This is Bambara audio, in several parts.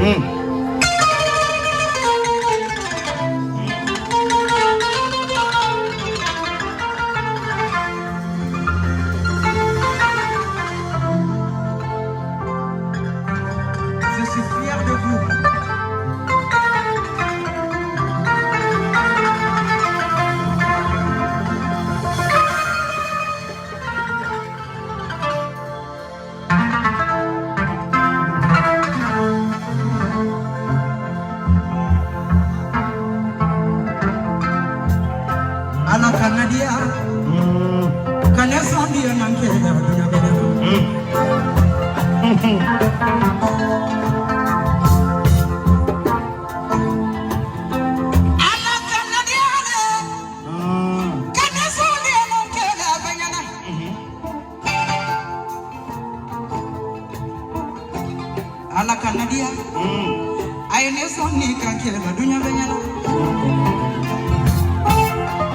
Je suis fier de vous. Ala kana diya kana sɔn diya nan kɛ dunya bɛɛ la. Ala kana diya dɛ kana sɔn diya nan kɛ bɛɛ ɲɛna. Ala kana diya a ye ne sɔn ni kan kɛ dunya bɛɛ ɲɛna.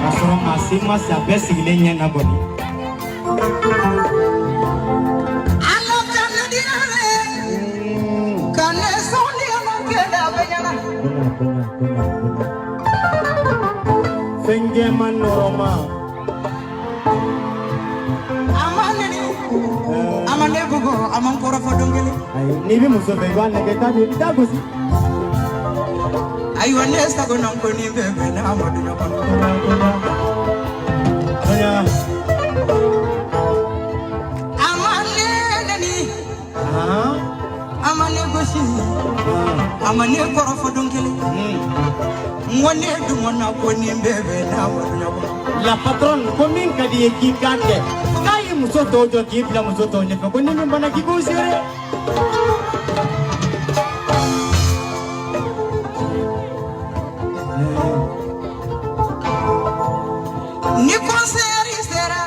K'a sɔrɔ maa si ma sa, bɛɛ sigilen ɲɛ na kɔni. Ala kana diya dɛ kana sɔn diya nan kɛ bɛɛ ɲɛna. Bonya, bonya, bonya, bonya. Fɛn jɛman nɔrɔma. A ma neni, a ma ne bugɔ, a ma n kɔrɔfɔ don kelen. Ayi, n'i bɛ muso fɛ, i b'a nɛgɛ taa de, i t'a gosi. Ayiwa, ne sago na ko ni bɛɛ bɛn ne ma dunya kɔnɔ. Bonya. A ma ne neni, a ma ne gosi, a ma ne kɔrɔfɔ don kelen. N ko ne dun na ko ni bɛɛ bɛn ne ma dunya kɔnɔ. La patronne, ko min ka di ye k'i k'a kɛ, k'a ye muso tɔw jɔ k'i bila muso tɔw ɲɛfɛ, ko ni min banna k'i k'o seere. Ni concert sera,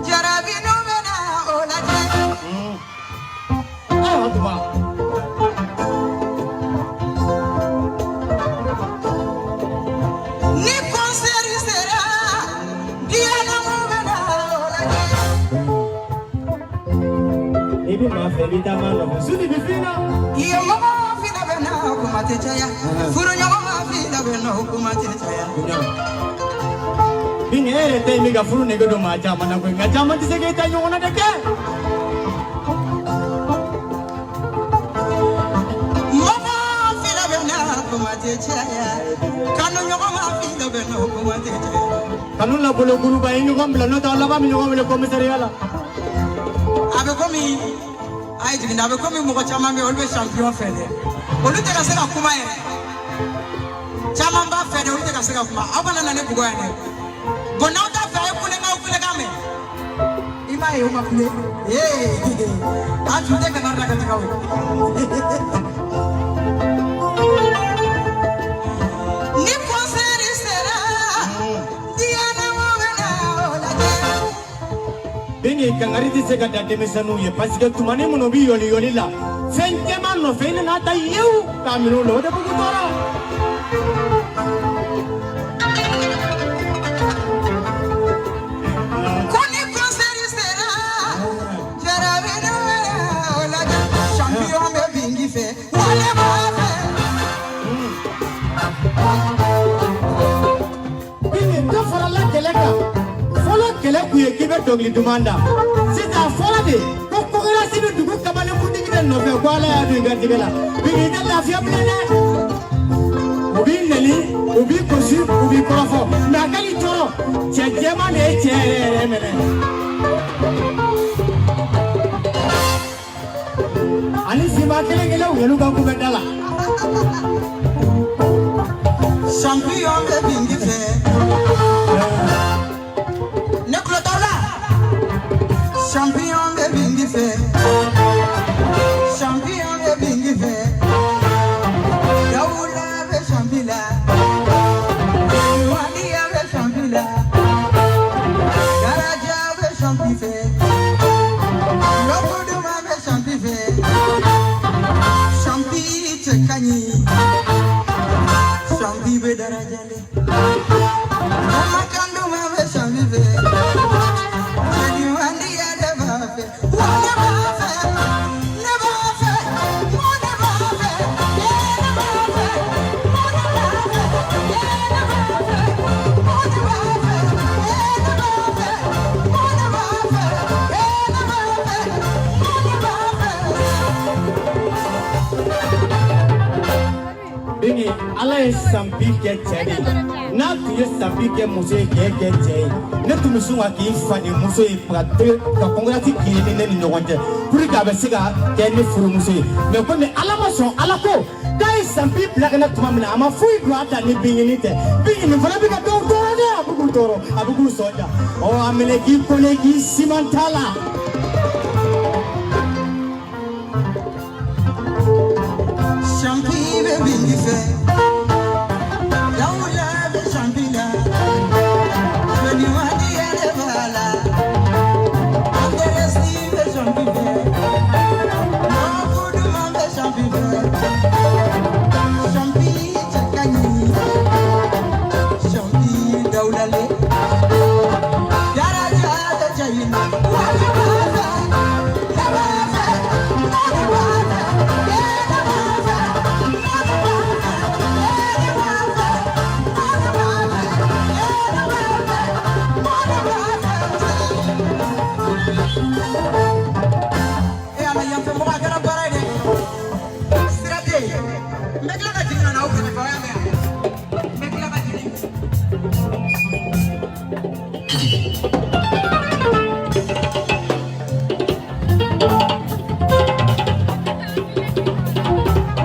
jarabinu bɛ na o lajɛ. Ayiwa tuma. Ni concert sera, diyanamu bɛ na o lajɛ. I bɛ maa fɛ, i bɛ taa maa nɔfɛ, su de bɛ f'i ɲɛna. I ye mɔgɔ fila bɛ na, kuma tɛ caya. Furuɲɔgɔnma fila bɛ na, kuma tɛ caya. Bonya. Bingi, e yɛrɛ ta in bɛ ka furu nege don maa caman na koyi, nka caman tɛ se k'e ta ɲɔgɔnna de kɛ. Mɔgɔ fila bɛ na, kuma tɛ caya. Kanu ɲɔgɔnma fila bɛ na, kuma tɛ caya. Kanu la bolo kuruba ye ɲɔgɔn bila, n'o tɛ aw laban bɛ ɲɔgɔn wele commissariat la. A bɛ komi a ye jigin, a bɛ komi mɔgɔ caman bɛ yen, olu bɛ champion fɛ dɛ, olu tɛ ka se ka kuma yɛrɛ. Caman b'a fɛ dɛ, olu tɛ ka se ka kuma. Aw kana na ne bugɔ yan dɛ. Bon, n'aw t'a fɛ, a ye kulekan kulekan mɛn. I m'a ye, o ma kule ee, a tun tɛ kangari da ka taga o. Ni concert sera, diyanamu bɛ na o lajɛ. Bingi, kangari tɛ se ka da denmisɛnninw ye, parce que tumani minnu bɛ yɔli yɔli la fɛn jɛman nɔfɛ, i nana ta yewu k'a minɛ u la, o de b'u tɔɔrɔ. Ko ni concert sera, jarabinu bɛ na o lajɛ. Champion bɛ bingi fɛ, wale b'a fɛ. Bingi, dɔ farala kɛlɛ kan. Fɔlɔ kɛlɛ kun ye k'i bɛ dɔnkili duman da, sisan a fɔra de ko concurrence bɛ dugu kamalenkuntigi de nɔfɛ, ko Ala y'a don i garijɛgɛ la. Bingi, i tɛ lafiya bilen dɛ. U b'i nɛni, u b'i gosi, u b'i kɔrɔfɔ, mɛ a kan'i tɔɔrɔ, cɛ jɛman de ye cɛ yɛrɛ yɛrɛ minɛ. Ani sinba kelen kelen u yɛrɛ ka kunbɛ da la. Champion bɛ bingi fɛ, ne tulo t'aw la. Champion bɛ bingi fɛ, champion bɛ bingi fɛ. Dawula bɛ champi la, Wadiya bɛ champi la, Daraja bɛ champi fɛ, Lokoduma bɛ champi fɛ. Champi cɛ ka ɲi, champi bɛ daraja le. Kumakan duman bɛ champi fɛ. Cɛɲumandiya de b'a fɛ, wa ne b'a fɛ, ne b'a fɛ, n ko ne b'a fɛ. Komi Ala ye sanpi kɛ cɛ de ye, n'a tun ye sanpi kɛ muso ye k'e kɛ cɛ ye, ne tun bɛ sin ka k'i faden muso ye ka ka concurrence k'i ni ne ni ɲɔgɔn cɛ pour que a bɛ se ka kɛ ne furumuso ye. Mais komi Ala ma sɔn, Ala ko k'a ye sanpi bila ka na tuma min na, a ma foyi don a ta ni binkini tɛ. Binkini fana bɛ ka dɔw tɔɔrɔ dɛ, a bɛ k'u tɔɔrɔ, a bɛ k'u sɔn ja. Ɔ a minɛ k'i kole k'i siman t'a la. Champi bɛ bingi fɛ, Dawula bɛ champi la, Joliwadi yɛrɛ b'a la, Anderesi bɛ champi fɛ, Mɔgɔ bɛ champi fɛ, Champi cɛ ka ɲi, Champi dawulalen, Daraja bɛ cɛ in na, wa ne b'a fɛ, ne b'a fɛ, ne b'a fɛ, ne b'a fɛ, ne b'a fɛ, ne b'a fɛ, ne b'a fɛ, ne b'a fɛ. E Ala, yan fɛ mɔgɔ a kɛra baara ye dɛ. Sira tɛ yen. N bɛ tila ka jigin ka na aw kɛrɛfɛ, aw y'a mɛn wa? N bɛ tila ka jigin.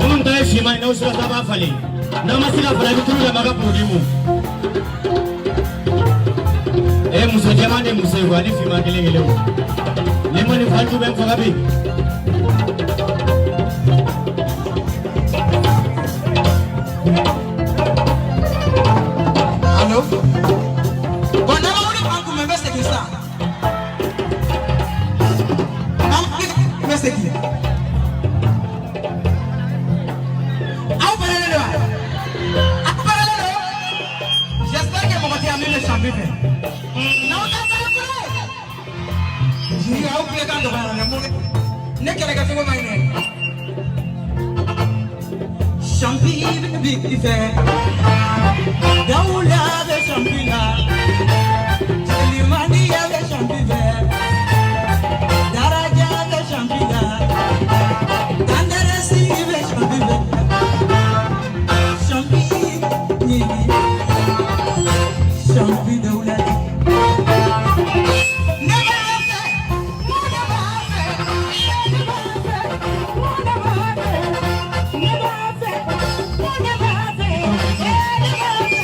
Minnu ta ye finman ye, n'aw sera k'a b'a falen, n'aw ma se ka falen, a bɛ tulu yɛlɛma ka produit mun. E muso jɛman de muso ye wa ni finman kelen kelen o. Ni ma nin fa ju bɛ n faga bi. Allo? Bon, n'a ma wuli k'an kunbɛn, n bɛ segin sisan. N'an ma wuli n bɛ segin. Aw pɛrɛnnen don wa? Aw pɛrɛnnen don? J'espère que mɔgɔ tɛ yan min bɛ champi fɛ. N'aw tɛ pɛrɛn kule. Jigi, aw kulekan dɔgɔyara dɛ, mun ne kɛlɛkɛcogo man ɲi dɛ. Champi bɛ bigi fɛ. Dawula bɛ champi la. Selimaniya bɛ champi fɛ. Daraja bɛ champi la. Danderesi bɛ champi fɛ. Champi ɲini. Champi dawula. Ne b'a fɛ, ne b'a fɛ, ne b'a fɛ, ne b'a fɛ, ne b'a fɛ, ne b'a fɛ, ne b'a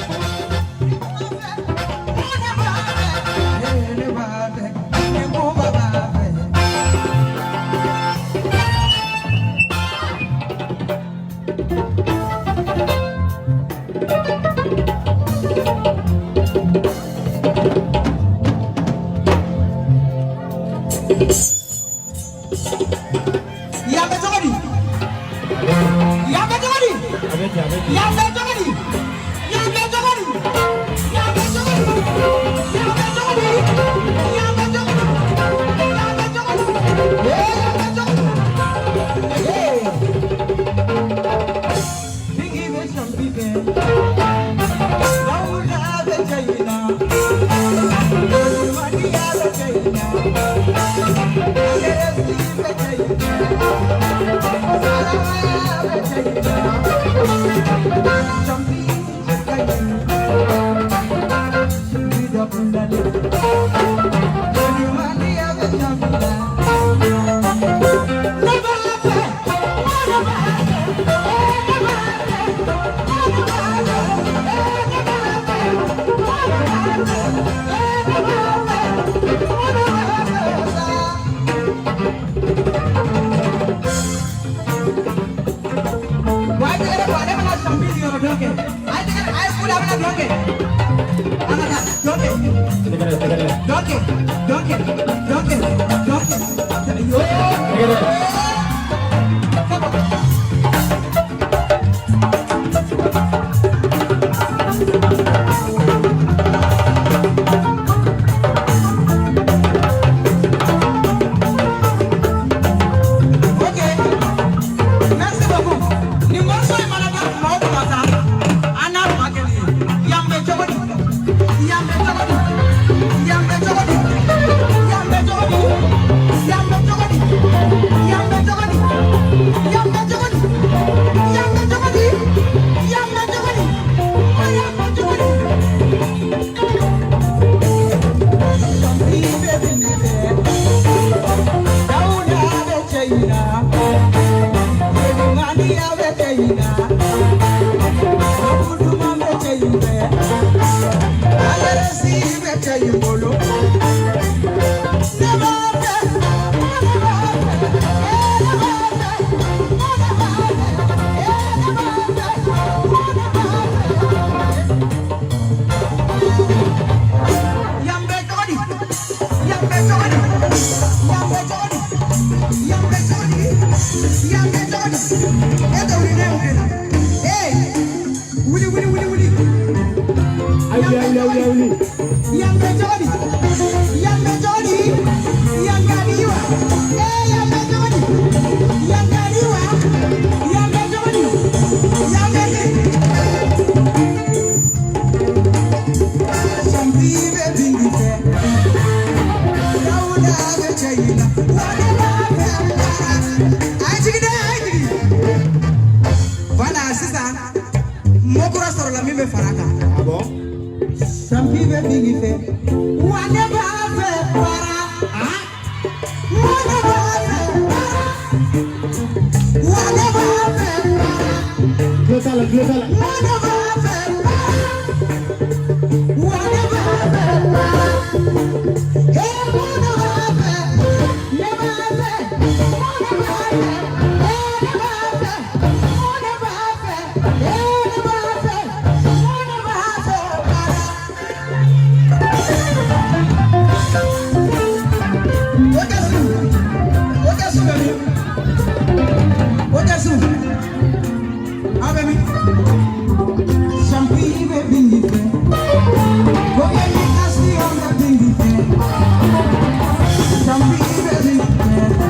fɛ, ne b'a fɛ, ne b'a fɛ, ne ko b'a fɛ. Yan bɛ cogo di? Yan bɛ cogo di? A bɛ ten, a bɛ ten. Yan bɛ cogo di? Yan bɛ cogo di? Yan bɛ cogo di? Yan bɛ cogo di? Yan bɛ cogo di? Yan bɛ cogo di? Ee, yan bɛ cogo di? Ee. Bigi bɛ champi fɛ. Dawuda bɛ cɛ in na. Olimaniya bɛ cɛ in na. Anderesi bɛ cɛ in na. Salamaya bɛ cɛ in na. Champi cɛ ka ɲi. Champi dawulalen. Olimaniya bɛ champi la. Ne b'a fɛ, ne b'a fɛ, ne b'a fɛ, ne b'a fɛ, ne b'a fɛ, ne b'a fɛ, ne b'a fɛ sa. Wa a ye tɛgɛrɛ fɔ, ale bɛna champi yɔrɔ dɔn kɛ. A ye tɛgɛrɛ, a ye kule, a bɛna dɔn kɛ. An ka taa, dɔn kɛ. Tɛgɛrɛ, tɛgɛrɛ. Dɔn kɛ, dɔn kɛ, dɔn kɛ, dɔn kɛ. Yoo. Tɛgɛrɛ. Ok, merci beaucoup. Nin morceau in mana da kuma o kuma sa, an n'a kuma kɛ nin ye. Yan bɛ cogo di? Yan bɛ cogo di? Yan bɛ cogo di? Ɲumaniya bɛ cɛ in na, robu duman bɛ cɛ in fɛ, alɛrɛsi bɛ cɛ in bolo. Ne b'a fɛ, ne b'a fɛ, ne b'a fɛ, ne b'a fɛ, ne b'a fɛ, ne b'a fɛ. Yan bɛ cogo di? Yan bɛ cogo di? Yan bɛ cogo di? Yan bɛ cogo di? Yan bɛ cogo di? E tɛ wuli ne wuli la. Ee, wuli wuli wuli wuli. A wuli, a wuli, a wuli, a wuli. Yan bɛ cogo di? Yan bɛ cogo di? Yan ka di wa? Ee, yan bɛ cogo di? Yan ka di wa? Yan bɛ cogo di? Yan bɛ di? Sanpi bɛ bindi fɛ. Dawuda bɛ cɛ in na. Wa ne b'a fɛ para. A ye jigin dɛ, a ye jigin. Voilà, sisan mot kura sɔrɔla min bɛ fara a kan. Ah bon? Sanpi bɛ bindi fɛ. Wa ne b'a fɛ para. Wa ne b'a fɛ para. Wa ne b'a fɛ para. Tulo t'a la, tulo t'a la. Wa ne b'a fɛ para. Wa ne b'a fɛ para. Hey, wa ne b'a fɛ. Ne b'a fɛ. Wa ne b'a fɛ. Hey, ne b'a fɛ. Wa ne b'a fɛ. Hey, ne b'a fɛ. Wa ne b'a fɛ para. O tɛ su. O tɛ su bɛ min? O tɛ su. A bɛ min? Champi bɛ bindi fɛ. Communication bɛ bindi fɛ. Champi bɛ bindi fɛ.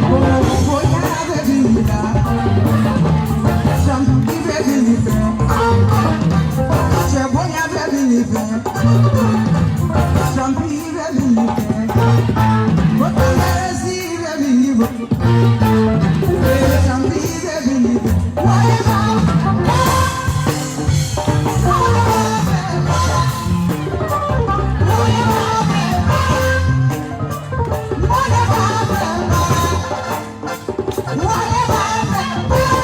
Bonya bɛ bindi la. Champi bɛ bindi fɛ. Cɛ bonya bɛ bindi fɛ. Champi bɛ bindi fɛ. Ko bɛ bindi bɔ. Champi bɛ bindi fɛ. Wa ne b'a fɛ. Wa ne b'a fɛ para. Wa ne b'a fɛ para. Wa ne b'a fɛ para. Wa ne b'a fɛ para.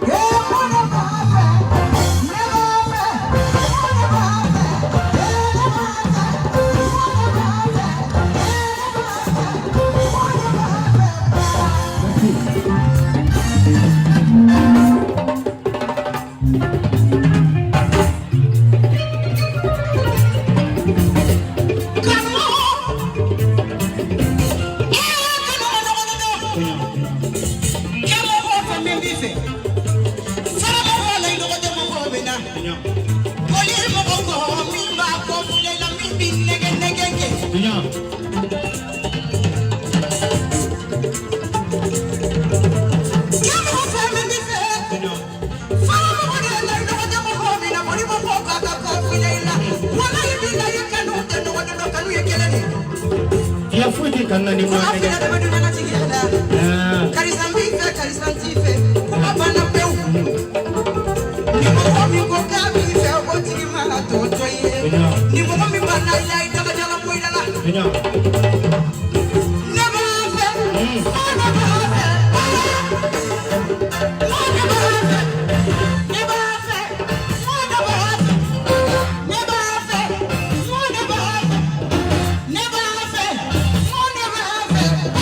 Ee, wa ne b'a fɛ. Ne b'a fɛ. Wa ne b'a fɛ. Ee, ne b'a fɛ. Wa ne b'a fɛ. Ee, ne b'a fɛ. Wa ne b'a fɛ para. Merci. Kanu. Ee, kanu ma nɔgɔn dɛ. Tiɲɛ, tiɲɛ. Kɛ mɔgɔw fɛ min b'i fɛ. Fara mɔgɔw la i dɔgɔ tɛ mɔgɔw bɛ na. Tiɲɛ. Boli mɔgɔw kɔ min b'a kɔ filɛ la min b'i nɛgɛ nɛgɛ kɛ. Tiɲɛ. Kɛ mɔgɔ fɛ min b'i fɛ. Tiɲɛ. Fara mɔgɔ de la i dɔgɔ tɛ mɔgɔw bɛ na. Boli mɔgɔw k'a ka kɔ filɛ i la. Walayi bilayi kanu tɛ nɔgɔ dɔ kanu ye kelen de. Tiɲɛ foyi tɛ kanu na ni ma Kuma nɛgɛ. fila de bɛ diɲɛlatigɛ la. Ah. Karisa n b'i fɛ, karisa n t'i fɛ. Kuma banna pewu. Ni mɔgɔ min ko k'a b'i fɛ, o tigi mana to to i ye. Ni mɔgɔ min banna i la, i dagajalan bɔ i da la. Tiɲɛ. Ne b'a fɛ, ne b'a fɛ, ne b'a fɛ, ne b'a fɛ, ne b'a fɛ, ne b'a fɛ, ne b'a fɛ, ne b'a fɛ, ne b'a fɛ.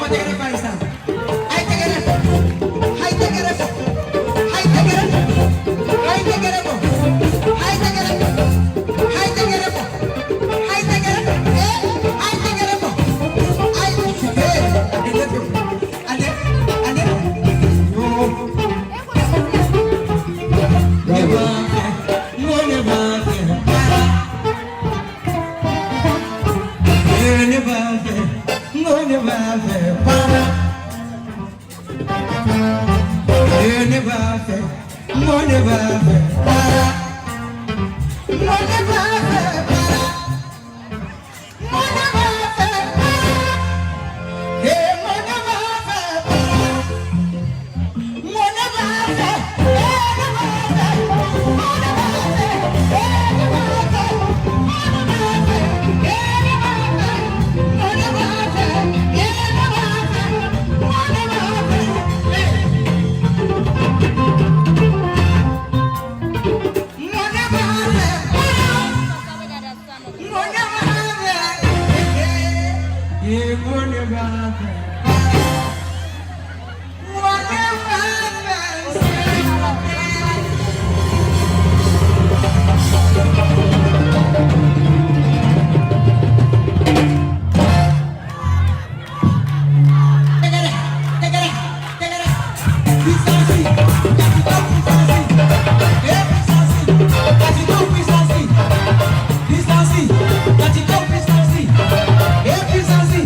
mɔgɔ tɛgɛrɛ fa ye sa. A ye tɛgɛrɛ fɔ. A ye tɛgɛrɛ fɔ. A ye tɛgɛrɛ fɔ. A ye tɛgɛrɛ fɔ. A ye tɛgɛrɛ fɔ. A ye tɛgɛrɛ fɔ. A ye tɛgɛrɛ fɔ. Ee, a ye tɛgɛrɛ fɔ. A ye ee, a tɛ ne pewu. Ale, ale. Yoo. Ne b'a fɛ, n ko ne b'a fɛ. Ee, ne b'a fɛ, n ko ne b'a fɛ. Para. Ee, ne b'a fɛ, n ko ne b'a fɛ. Para. N ko ne b'a fɛ. Para. N ko ne b'a fɛ. Para. Ee, n ko ne b'a fɛ. Para. N ko ne b'a fɛ. Ee, ne b'a fɛ. N ko ne b'a fɛ. Ee, ne b'a fɛ. N ko ne b'a fɛ. Ee, ne b'a fɛ. N ko ne b'a fɛ. Ee, ne b'a fɛ. N ko ne b'a fɛ. Ee. N ko ne b'a fɛ. N ko ne b'a fɛ. Ee, n ko ne b'a fɛ. N ko ne b'a fɛ. Tɛgɛrɛ, tɛgɛrɛ, tɛgɛrɛ. Puissance, Katiko puissance. Eh, puissance, Katiko puissance. Puissance, Katiko puissance. Eh, puissance,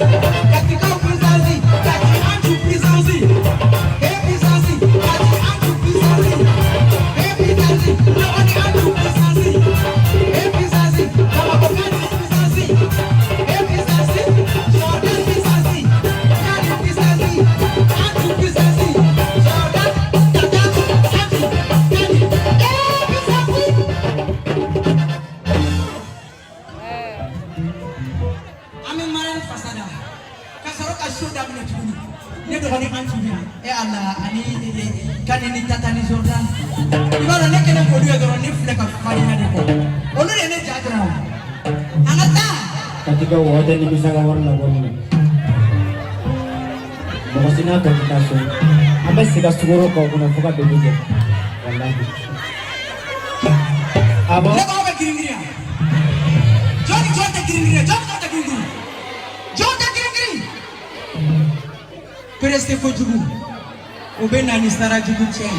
Katiko puissance. Kati Anju puissance. Eh, puissance, Kati Anju puissance. Eh, puissance, Lawani Anju puissance. Eh, puissance, Bamako Kati puissance. Eh, puissance, Jordan puissance. Kati puissance. Anju puissance. Jordan, Tata, Anju, Kati. Eh, puissance. An bɛ marraine fasa da ka sɔrɔ ka show daminɛ tuguni. Ne dɔgɔnin Antu bɛ yan. E Ala, ani Kani ni Tata ni Jordan. I b'a dɔn ne kɛlen k'olu ye dɔrɔn, ne filɛ ka farinya de kɔ. Olu de ye ne ja dɔrɔn. An ka taa. Katika o tɛ nimisa ka wari labɔ nin na. Mɔgɔ si n'a tɔ tɛ taa so. An bɛ segin ka sukaro k'aw kunna fo ka dugu jɛ. Walahi. Ah bon? Ne ko aw bɛ girin girin yan. Jɔn ni jɔn tɛ girin girin? Jɔn ni jɔn tɛ girin girin? Jɔn tɛ girin girin? Pressé kojugu, o bɛ na ni sara jugu cɛ ye.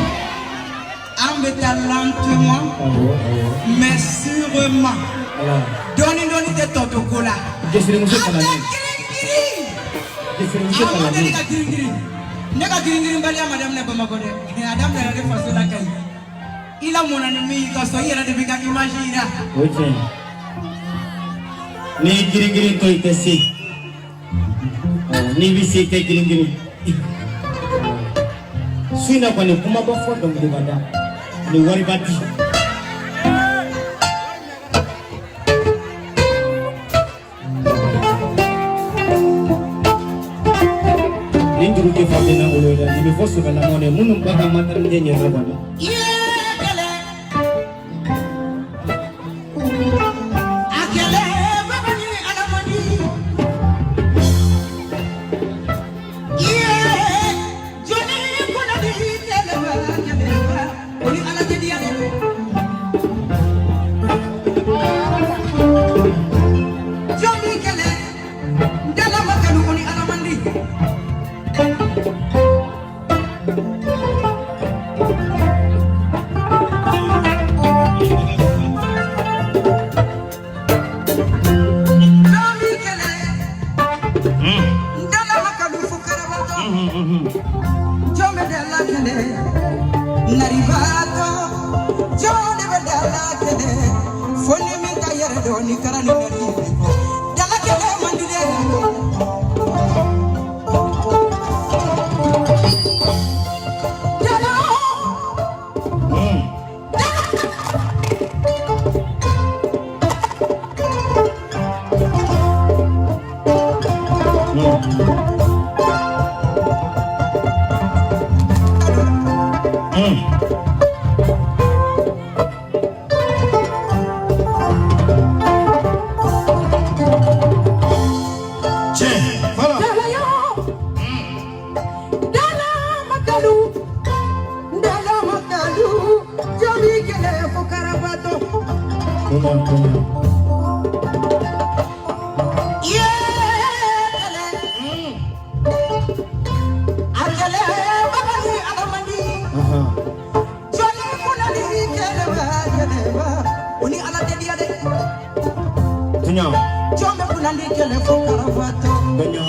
An bɛ taa lentement Awɔ, awɔ. mais sûrement. Ala. Dɔɔni dɔɔni tɛ tɔ to ko la. Jɛsirimuso An tɛ kalalen. girin girin. Jɛsirimuso A ma deli kalalen. ka girin girin. Ne ka girin girin baliya ma daminɛ Bamakɔ dɛ. A daminɛna ne faso la Kayi. I lamɔna ni min y'i ka so, i yɛrɛ de b'i ka image yira. O ye tiɲɛ ye. N'i ye girin girin to i tɛ se. Awɔ, n'i bɛ se i tɛ girin girin. Su in na kɔni kumaba fɔ dɔnkiliba da. Ani wariba di. Nin juru tɛ faden bolo ye dɛ. Nin bɛ fɔ sɛbɛlamɔw de ye minnu ba ka maternité ɲɛna kɔni. I ye kɛlɛ. A kɛlɛ baba ni Adamadi. I ye jɔnni kunnadi kɛlɛba kɛlɛba. O ni Ala tɛ diya dɛ. Jɔn b'i kɛlɛ. Dala ma kanu o ni Ala man di. Jɔn b'i kɛlɛ. Dala ma kanu fo karabatɔ. Jɔn bɛ dala kɛlɛ. Naribatɔ. Jɔn de bɛ dala kɛlɛ. Fo ni min ka yɛrɛ dɔn ni kara ni nari bɛ bɔ. Dala kɛlɛ man di dɛ. Dala. Tiɲɛ fɔlɔ. Dala yo. Tonya. Ye kɛlɛ. A kɛlɛ babali alamandi. Jɔnni kunnandi kɛlɛba kɛlɛba. O ni Ala tɛ diya dɛ. Tonya. Jɔn bɛ kunnandi kɛlɛ fo karafatɔ. Tonya.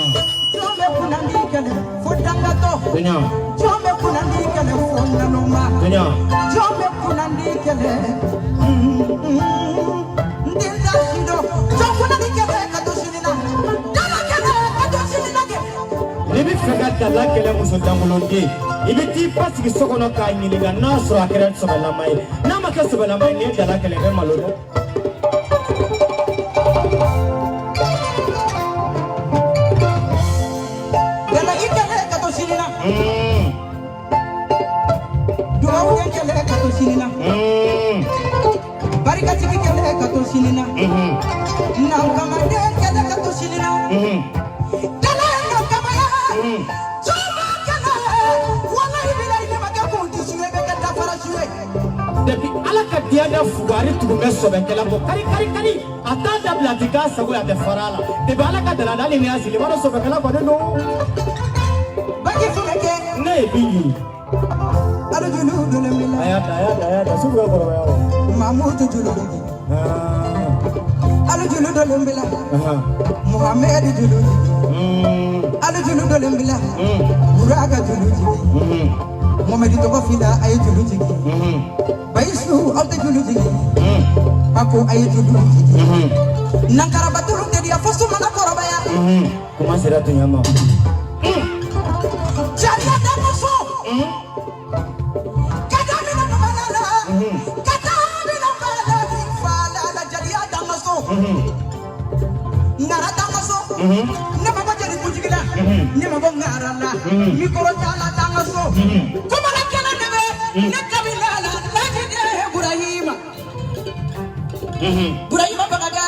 Jɔn bɛ kunnandi kɛlɛ fo dangatɔ. Tonya. Jɔn bɛ kunnandi kɛlɛ fo naloma. Tonya. Jɔn bɛ kunnandi kɛlɛ. N den t'a si dɔn. Jɔn kunnandi kɛlɛ ka to sini na. Dala kɛlɛ ka to sini na kɛ. N'i bɛ fɛ ka dala kɛlɛ muso dankolonden, i bɛ t'i ba sigi so kɔnɔ k'a ɲininka n'a sɔrɔ a kɛra sɛbɛlama ye. N'a ma kɛ sɛbɛlama ye, n'i ye dala kɛlɛ, i bɛ malo dɛ. Dala i kɛlɛ ka to sini na. Dugawuden kɛlɛ ka to sini na. Barikatigi kɛlɛ ka to sini na. Nankamaden kɛlɛ ka to sini na. Dala ye nankamaya. Jɔnma kɛlɛ. Walayi bilayi ne ma kɛ kuntigi su ye, bɛ kɛ dafara su ye. Depuis Ala ka diya da fugari tugu bɛ sɔbɛkɛla kɔ kari kari kari, a t'a dabila, a ti k'a sago ye, a tɛ fara a la. Depuis Ala ka dala hali ni y'a sigi, i b'a dɔn sɔbɛkɛla kɔni don. Baji funɛ kɛ. Ne ye bin ye. Alujulu dolen b'i la. A y'a da, a y'a da, a y'a da, su bɛ kɔrɔbaya o. Mamutu julu jigi. Alujulu dolen b'i la. Muhamɛdi julu jigi. Alujulu dolen b'i la. Buraka julu jigi. Mohamɛdi tɔgɔ fila a ye julu jigi. Bayisu aw tɛ julu jigi. A ko a ye julu jigi. Nankarabatulu tɛ diya fo sumana kɔrɔbaya. Kuma sera tunya ma. Jariya tɛ muso. Ka daminɛ numana la. Ka daminɛ ba la ni fa la la jariya t'an ka so. Ŋara t'an ka so. Ne ma bɔ jeli kuntigi la. Ne ma bɔ ŋara la. Mikoro t'a la t'an ka so. Kumala kɛlɛ de bɛ ne kabila la Lajide Burahima. Burahima Bagaga.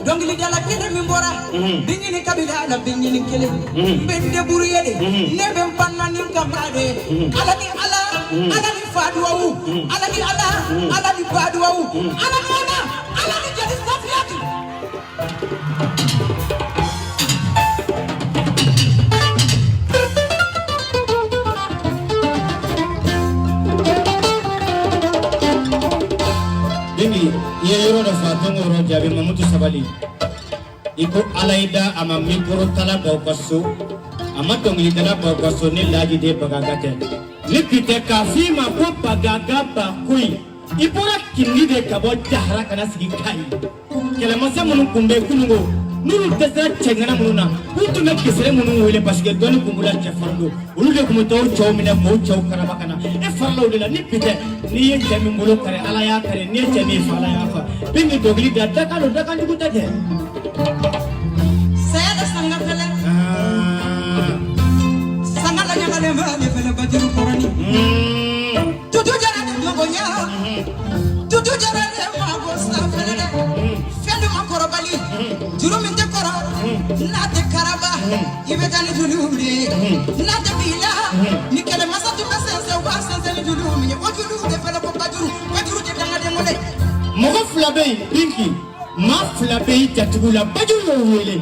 Dɔnkilidala kelen min bɔra Bingini kabila la Bingini kelen. N bɛ n débrouiller de. Ne bɛ n pan na ni n ka maa de. Ala ni Ala. Ala ni fa duwawu. Ala ni Ala. Ala ni ba duwawu. Ala ni Ala. Ala ni jeli Safiyatu. Bingi, i ye yɔrɔ dɔ fɔ, a tɛ n k'o yɔrɔ jaabi. Mamutu sabali. I ko Ala y'i da, a ma mikoro tala b'aw ka so, a ma dɔnkilidala b'aw ka so ni Laji de Bagaga tɛ. Ni bi tɛ k'a f'i ma ko Bagaga Bakoyi, i bɔra Kindi de ka bɔ Jahara ka na sigi Kayi. Kɛlɛmasa minnu tun bɛ kununko, n'olu dɛsɛra cɛŋana minnu na, k'u tun bɛ gesere minnu wele parce que dɔnni tun b'u la, cɛfarin don, olu de tun bɛ taa o cɛw minɛ k'o cɛw karaba ka na. E farala o de la. Ni bi tɛ, n'i ye cɛ min bolo kari, Ala y'a kari. N'i ye cɛ min fa, Ala y'a fa. Bingi dɔnkili da, dakan don, dakan jugu tɛ kɛ. Saya da sanga fɛlɛ. Sanga la ɲagalen b'ale fɛlɛ bajuru kɔrɔni. Tutu jara de dɔgɔnya. Tutu jara de mago sa fɛlɛ dɛ. Fɛn dun ma kɔrɔbali. Juru min tɛ kɔrɔ. N'a tɛ karaba. I bɛ taa ni joliw de ye. N'a tɛ b'i la. Ni kɛlɛmasa tun bɛ sɛnsɛn, u b'a sɛnsɛn ni joliw min ye. O joliw de fɛlɛ ko bajuru. Bajuru tɛ dangaden wele. Mɔgɔ fila bɛ yen Binki, maa fila bɛ yen jatigiw la. Bajuru y'o wele,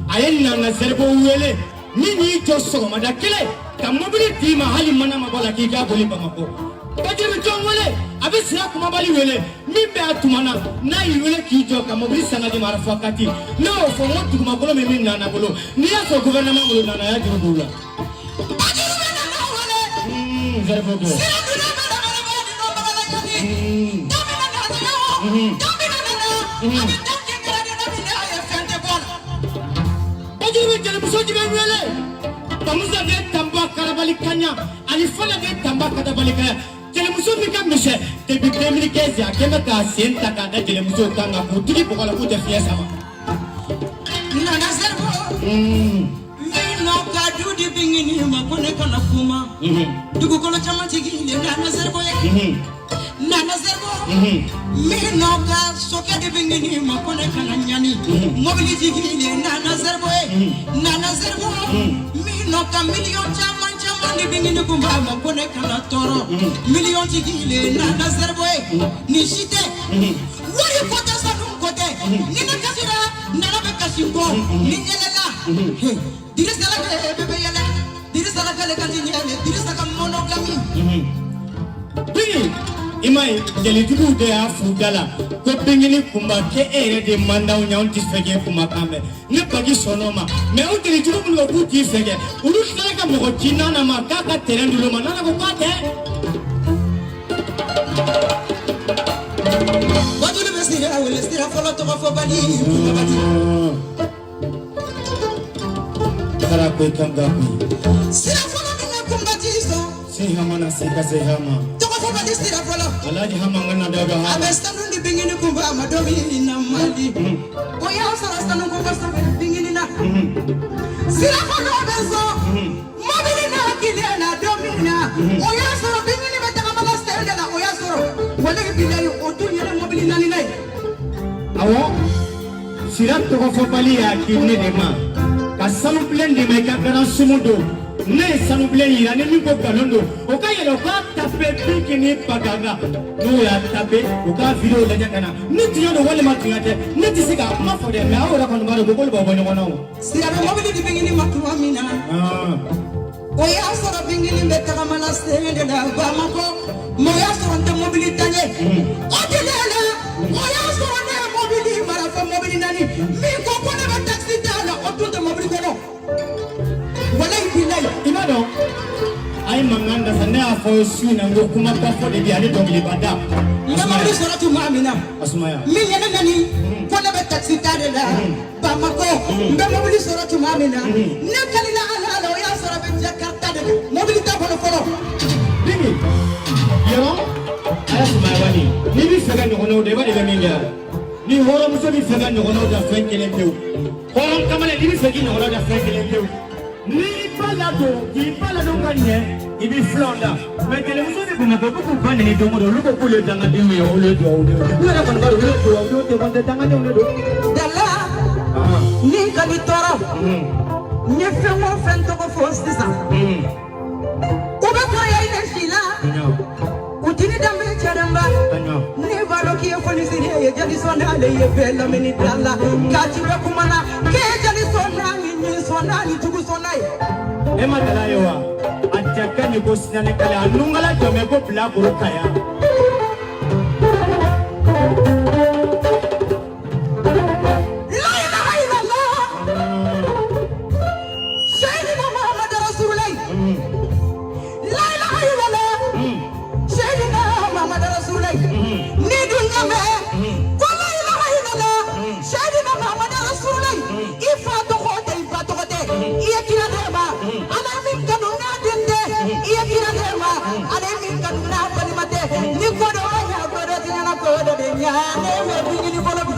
a ye Nana Zɛribo wele min y'i jɔ sɔgɔmada kelen ka mobili d'i ma, hali mana ma bɔ a la, k'i k'a boli Bamakɔ. Bajuru bɛ jɔn wele? A bɛ Sira Kumabali wele min bɛ a tuma na, n'a y'i wele k'i jɔ ka mobili san ka di ma arafa kati. Ne y'o fɔ n ko dugumakolo min bɛ Nana bolo, n'i y'a sɔrɔ gouvernement bolo, Nana y'a juru don u la. Bajuru bɛ Nana wele. Zɛribo kɛ. Sira dunna bɛ la bɛ di dɔnbaga la ɲani. Dɔ bɛ na Nana ye o. Dɔ bɛ na Nana. A bɛ da kɛ kɛra de dɔ bɛ na a ye fɛn tɛ bɔ a la. Bajuru bɛ jelimuso jumɛn wele? Bamusa de Tanba Karabali Kaɲa ani Fana de Tanba Katabali Kaɲa. Jelimuso min ka misɛn depuis 2015, a kɛn bɛ k'a sen ta k'a da jelimusow kan kan k'u digi bɔgɔ la k'u tɛ fiɲɛ sama. Nana Zɛribo. Min nɔ ka du di Bingini ma ko ne kana kuma. Dugukolo caman tigi le Nana Zɛribo ye. Nana Zɛribo. Min nɔ ka sokɛ di Bingini ma ko ne kana ɲani. Mobili tigi le Nana Zɛribo ye. Nana Zɛribo. Min nɔ ka miliyɔn caman caman di Bingini kunba ma ko ne kana tɔɔrɔ. Miliyɔn tigi le Nana Zɛribo ye. Nin si tɛ. Wari ko tɛ sanu ko tɛ ni ne kasira nana bɛ kasi n kɔ ni n yɛlɛla Dirisa la bɛɛ bɛ yɛlɛ Dirisa la k'ale ka di ɲɛlɛ Dirisa ka monogami. Bigi i m'a ye jelijuguw de y'a f'u da la ko Bingini Kunba k'e yɛrɛ de man d'anw ye, anw tɛ fɛ k'e kumakan mɛn. Ne bagi sɔnn'o ma, mɛ o jelijugu minnu ko k'u t'i fɛ kɛ, olu tilala ka mɔgɔ ci Nana ma k'a ka terrain d'olu ma. Nana ko k'a tɛ. Wajulu bɛ sira wele sira fɔlɔ tɔgɔ fɔ bali bali. Kara koyi kan ka koyi. Sira fɔlɔ min bɛ Kunba ti sɔn. Se hama na se ka se hama. Tɔgɔ fɔ bali sira fɔlɔ. Alhaji hama ŋana dawuda A hama. bɛ sanu di Bingini Kunba ma don min na Mali. O y'a sɔrɔ sanu ko ka sanfɛ Bingini na. Sira fɔlɔ bɛ sɔn. Mobili n'a kile la don min na. O y'a sɔrɔ Bingini bɛ tagama la sen de la, o y'a sɔrɔ. Walayi bilayi o tun yɛrɛ mobili naani na ye. Awɔ, sira tɔgɔfɔbali y'a di ne de ma ka sanubilen de ma i ka garan sumu don. Ne ye sanubilen yira ni min ko nkalon don, o ka yɛlɛ o k'a tape Bingini Baganga. N'o y'a tape, o k'a vidéo lajɛ ka na ni tiɲɛ don walima tiɲɛ tɛ. Ne tɛ se k'a kuma fɔ dɛ, mɛ aw yɛrɛ kɔni b'a dɔn ko k'olu b'aw bɔ ɲɔgɔn na o. Sira bɛ mobili di Bingini ma tuma min na. O y'a sɔrɔ Bingini bɛ tagama la sen de la Bamakɔ. Mɛ o y'a sɔrɔ n tɛ mobili ta ɲɛ. O tile la, o y'a sɔrɔ ne ye mobili mara fɔ mobili naani. Min ko ko ne bɛ taxi ta la, o tun tɛ mobili kɔnɔ. Walayi bilayi. I b'a dɔn a ye mankan da sa, ne y'a fɔ su in na n ko kumaba fɔ de bi ani dɔnkiliba da. N bɛ mobili sɔrɔ tuma min na. A sumaya. Min ye ne nani ko ne bɛ taxi ta de la Bamakɔ. N bɛ mobili sɔrɔ tuma min na. Ne kalila Ala la, o y'a sɔrɔ a bɛ Jakarta de la. Mobili t'a bolo fɔlɔ. Bingi yɔrɔ a y'a sumaya wani n'i bɛ fɛ ka ɲɔgɔnnaw da, i b'a dɔn i bɛ min kɛ. Ni hɔrɔnmuso bɛ fɛ ka ɲɔgɔnnaw da fɛn kelen pewu, hɔrɔn kamalen n'i bɛ fɛ k'i ɲɔgɔnnaw da fɛn kelen pewu, n'i ba ladon k'i ba ladon ka ɲɛ, i bɛ filanw da. Mɛ jelimuso ni Bamakɔ bɛ k'u ba nɛni don o don, olu ko k'olu ye dangadenw ye, olu ye duwawudenw ye. U yɛrɛ kɔni b'a dɔn olu ye duwawudenw tɛ, kɔni tɛ, dangadenw de don. Dala ni ka ni tɔɔrɔ. N ye fɛn o fɛn tɔgɔ fɔ sisan. U bɛ kɔrɔya i ne si la. U ti ni danbe cɛdenba. Ne b'a dɔn k'i ye fonisiri ye jali sɔnna ale ye bɛɛ lamini da la. K'a ci bɛ kuma na k'e ye jali sɔnna ni ɲin sɔnna ni jugu sɔnna ye. E ma dala ye wa? A cɛ ka ɲi ko sinani kale a nunkala jɔn bɛ ko bilakoro kaya. La ilaha illallah. Seydina Muhammad Rasulullah. La ilaha illallah. Seydina Muhammad Rasulullah. Ni dun ɲa mɛn ko la ilaha illallah. Seydina Muhammad Rasulullah. I fa tɔgɔ tɛ, i ba tɔgɔ tɛ. I ye kira de ma. Ala ye min kanu n'a den tɛ. I ye kira de ma. Ala ye min kanu n'a balima tɛ. Ni ko dɔ ma ɲa, ko dɔ ti ɲɛna, ko dɔ de ɲa. Ne bɛ Bingini bolo bi.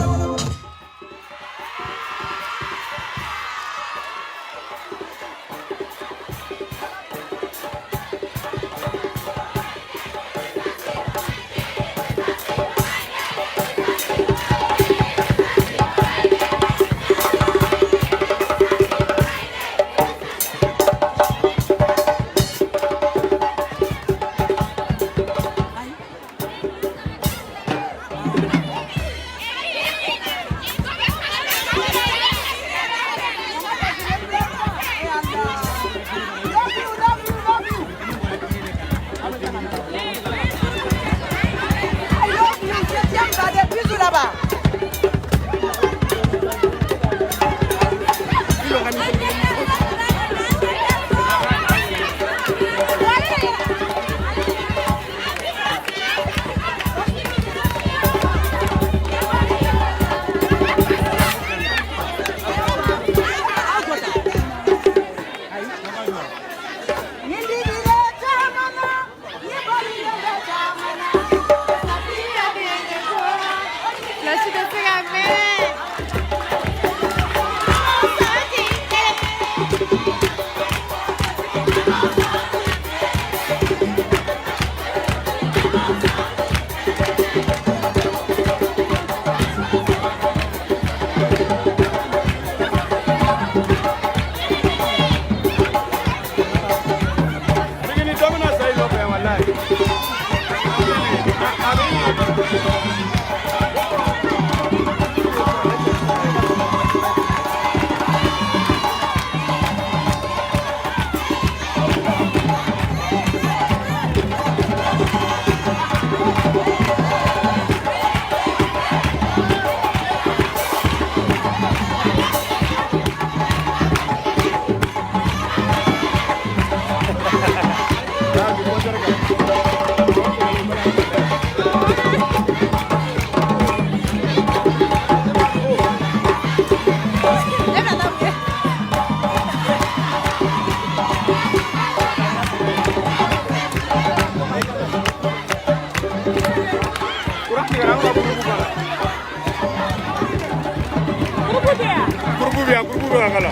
Kuran la.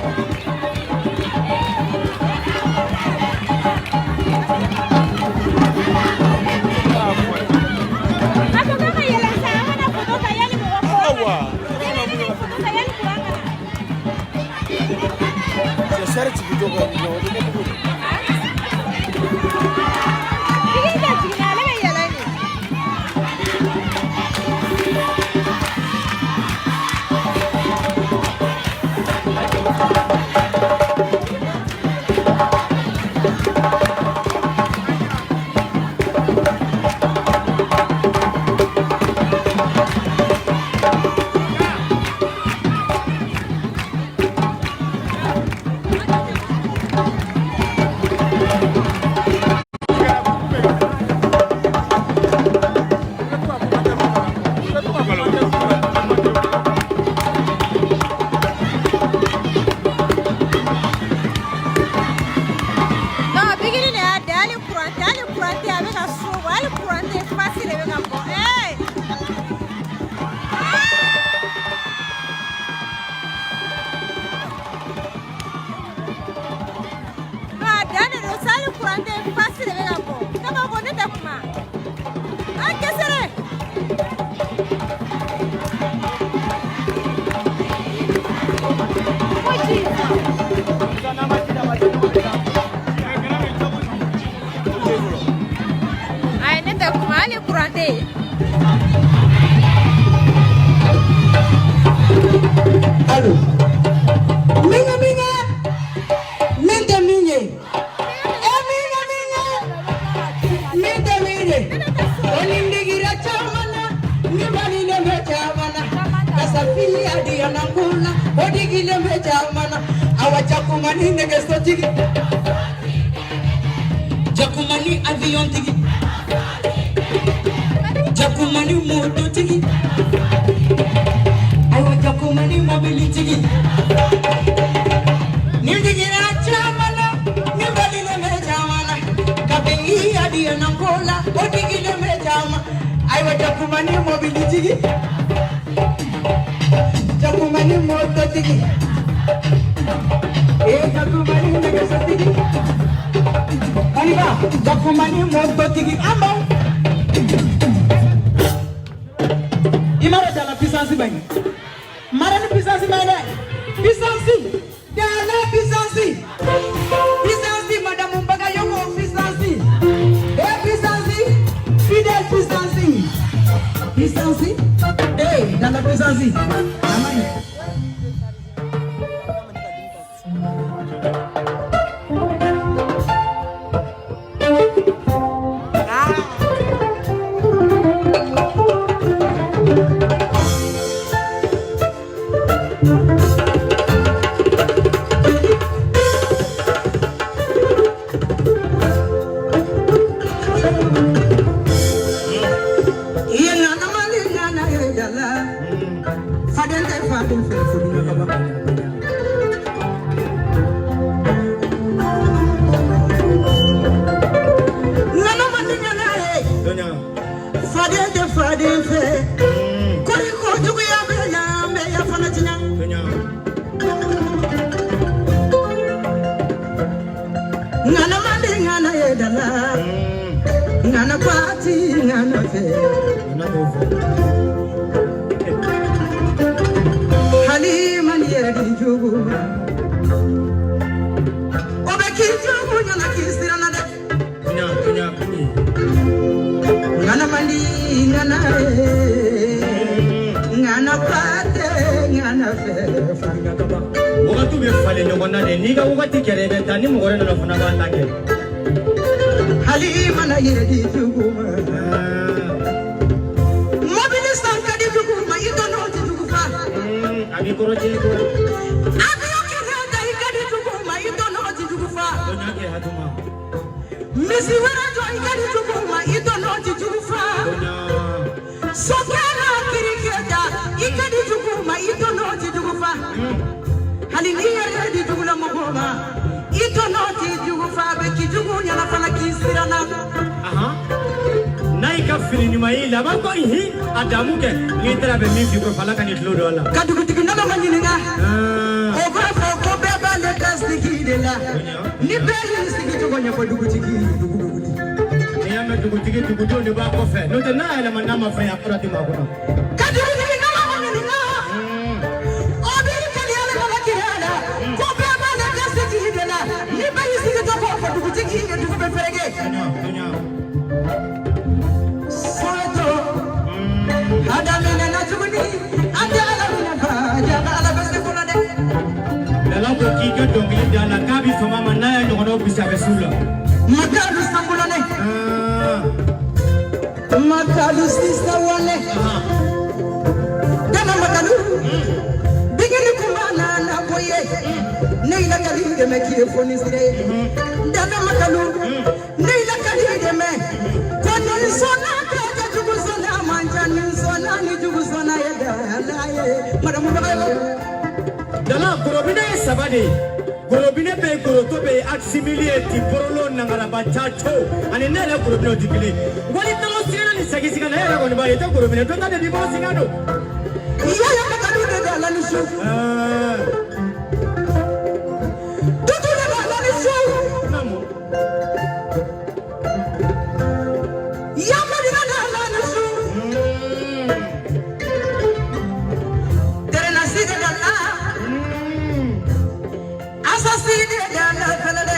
Jakumani avion tigi, Jakumani moto tigi, ayo Jakumani mobili tigi. Nindigira chamana, nimbalile me chamana, kabengi adia nangola, odigile me chama, ayo Jakumani mobili tigi, Jakumani moto tigi, eh Jakumani nagasa tigi. Aniba, Jakumani moto tigi ambo. Imara dala puissance bani. Mara ni puissance bani. Puissance. Dala puissance. Puissance madame Mbaga yoko puissance. Eh puissance. Fidèle puissance. Puissance. Eh dala puissance. Amani. Adamu kɛ n'i taara bɛ min f'i ko fala ka n'i tulo don a la. Ka dugutigi nana ma ɲininka. O b'a fɔ ko de la. Ni bɛɛ y'i sigi cogo ɲɛfɔ dugutigi ye, dugu bɛ wuli. N'i y'a mɛn dugutigi, dugudenw de b'a kɔfɛ, n'o tɛ n'a yɛlɛma n'a ma fɛn ye, a kɔrɔ tɛ maa kɔnɔ. Ka dugutigi nama ɲininka, o b'i kali Ala kala kira la, ko bɛɛ b'ale ka sigi de la. Ni bɛɛ y'i sigi cogo fɔ dugutigi ye, dugu bɛ fereke. Toɲa, toɲa. Soweto, a daminɛna tuguni, an tɛ Ala minɛ fa, jaa Ala bɛ se ko la dɛ. Lala ko k'i ka dɔnkili da la k'a bɛ fama ma, n'a y'a ɲɔgɔnnaw bisi, a bɛ s'u la. Makalu sangulane, makalu sisa wale, dana makalu, bigini kuma na na boye, ne ila kali dɛmɛ k'i ye fonisire ye. Dana makalu, ne ila kali dɛmɛ, ko ni sɔnna ka kɛ jugu sɔnna man ca, ni sɔnna ni jugu sɔnna ye dala ye. Madamu Bagayogo. Dala, gorobinɛ ye saba de ye. Gorobinɛ bɛ yen, goroto bɛ yen, akisimili ye, tiporolo, nangaraba, caco ani ne yɛrɛ gorobinɛ, o tɛ kelen ye. Wali talo sigana ni sagi sigana, e yɛrɛ kɔni b'a ye i tɛ gorobinɛ dɔ ta de b'i bolo siga don. Yaya makalu de dala ni su, tutu de dala ni su. Naamu. Yamadina dala ni su. Terenasi de dala. Asasi de dala fɛnɛ dɛ.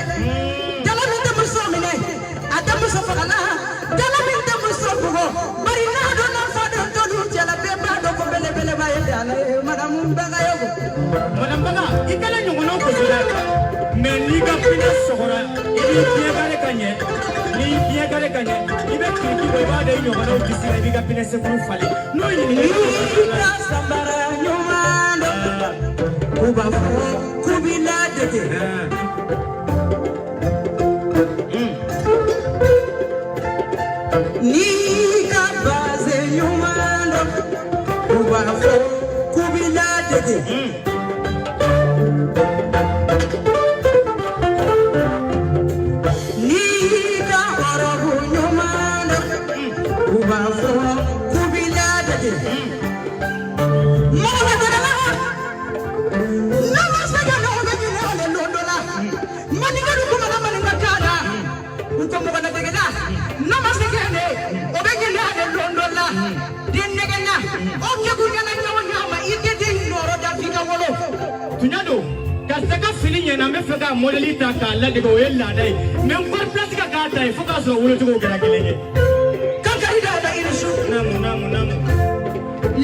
Dala min tɛ muso minɛ, a tɛ muso fagala. Dala min tɛ muso bugɔ. Bari n'a donna fa dɔn tɔlu cɛla, bɛɛ b'a dɔn ko belebeleba ye dala ye. Madamu Bagayogo. Madame Baga, i kana ɲɔgɔnnaw gosi dɛ, mɛ n'i ka pinɛ sɔgɔra, i b'i biɲɛ kari ka ɲɛ. N'i biɲɛ kari ka ɲɛ, i bɛ kiriki bɔ, i b'a da i ɲɔgɔnnaw disi la, i b'i ka pinɛ sekuru falen n'o ɲininka i N'i ka samara ɲuman dɔn, u b'a fɔ k'u b'i ladege. N'i ka baze ɲuman dɔn, u b'a fɔ k'u b'i ladege. N'i ka ɔrɔbu ɲuman dɔn, u b'a fɔ k'u b'i ladege. Mɔgɔ bɛ dɛgɛ la, n'a ma se ka n'o bɛ ɲinɛ ale lon dɔ la. Maninka dun kumana maninka kan na, u ko mɔgɔ ladege la, n'a ma se kɛ ne, o bɛ ɲinɛ ale lon dɔ la. Den nɛgɛnna, o kɛkun ɲɛna ɲɔgɔn ɲa ma, i tɛ den nɔrɔ da f'i ka wolo. Tunya don, karisa ka fini ɲɛna, n bɛ fɛ ka mɔdɛli ta k'a ladege, o ye laada ye, mɛ n kɔri pilasi ka k'a ta ye fo k'a sɔrɔ wolocogo kɛra kelen ye. Kankari da la i ni su. Naamu, naamu, naamu.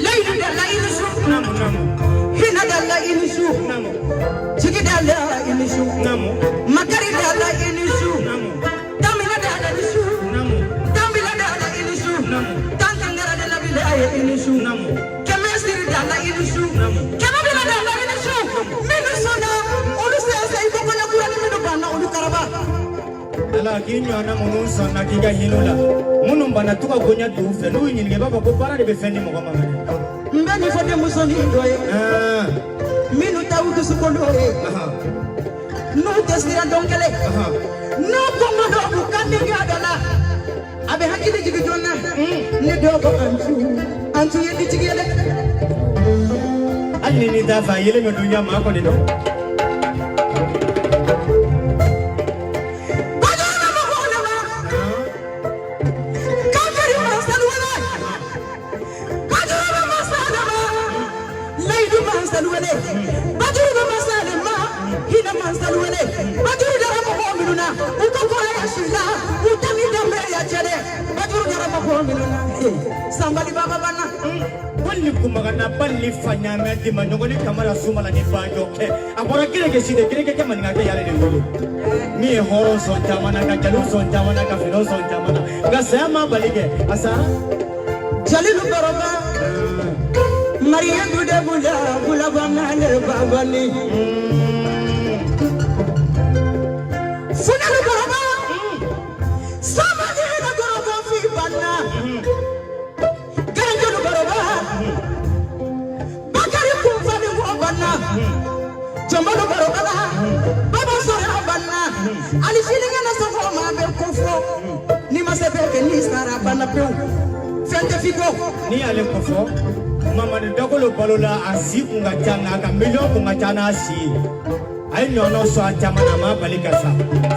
Layidu da la i ni su. Naamu, naamu. Hinɛ da la i ni su. Naamu. Jigi da la i ni su. Naamu. Makari da la i ni su. Naamu. Tamina da la i ni su. Naamu. Tambila da la i ni su. Naamu. Tankangara da la bila ye i ni su. Naamu. Kɛmɛ siri da la i ni su. Naamu. Kɛmɛ bila da la i ni su. Minnu sɔnna olu sen i ko kɔɲɔ kura ni minnu banna olu karaba. Ala k'i ɲɔgɔnna minnu sɔnna k'i ka hinɛ u la, minnu banna to ka goɲa don u fɛ, n'u y'i ɲininka, i b'a fɔ ko baara de bɛ fɛn di mɔgɔ ma mɛnɛ. N bɛ nin fɔ denmusonin dɔ ye. Minnu t'aw dusukolo ye. N'u tɛ siran don kelen. N'u kɔngɔ dɔ b'u ka nege dɔ la. A bɛ hakili jigin joona. Ne dɔw ko an tu. An tu ye ditigi ye dɛ. Hali ni n'i t'a fɛ, a yelen bɛ dun ɲa maa kɔni dɔn. Bajoro bɛ mɔgɔw de ma. Kankari mansaluwele. Bajoro bɛ masa de ma. Layidu mansaluwele. Bajoro bɛ masa de ma. Hinɛ mansaluwele. Bajoro dara mɔgɔ minnu na, u ka kɔrɔya si la, u tɛ ni danbe ya cɛ dɛ. Bajoro dara mɔgɔ minnu na. Sanbali baba banna. Wali ni kunmagana bali ni fa ɲaamɛ di ma ɲɔgɔn ni kamara sumala ni banjɔ kɛ a bɔra kereke si de kereke kɛ maninkakɛ y'ale de wele min ye hɔrɔn sɔn caman na, ka jaliw sɔn caman na, ka finiw sɔn caman na, nka saya ma bali kɛ a sara. Jalilu Boroba. Mariam de bula bula banale babani. Funalu Boroba. Samani na gorobo fi banna. Garanjolu Boroba. Bakari kunfani wo banna. Jɔnbalo Boroba la. Baba sɔrɔ banna. Ali sini ŋana sɔgɔ ma bɛ ko fɔ. Ni ma se bɛɛ kɛ n'i sara banna pewu. Fɛn tɛ f'i kɔ. N'i y'ale kɔfɔ, Mamadu Dakolo balola, a si kun ka ca, nka a ka miliyɔn kun ka ca n'a si ye. A ye ɲɔgɔnnaw sɔn a caman na, a m'a bali ka sa.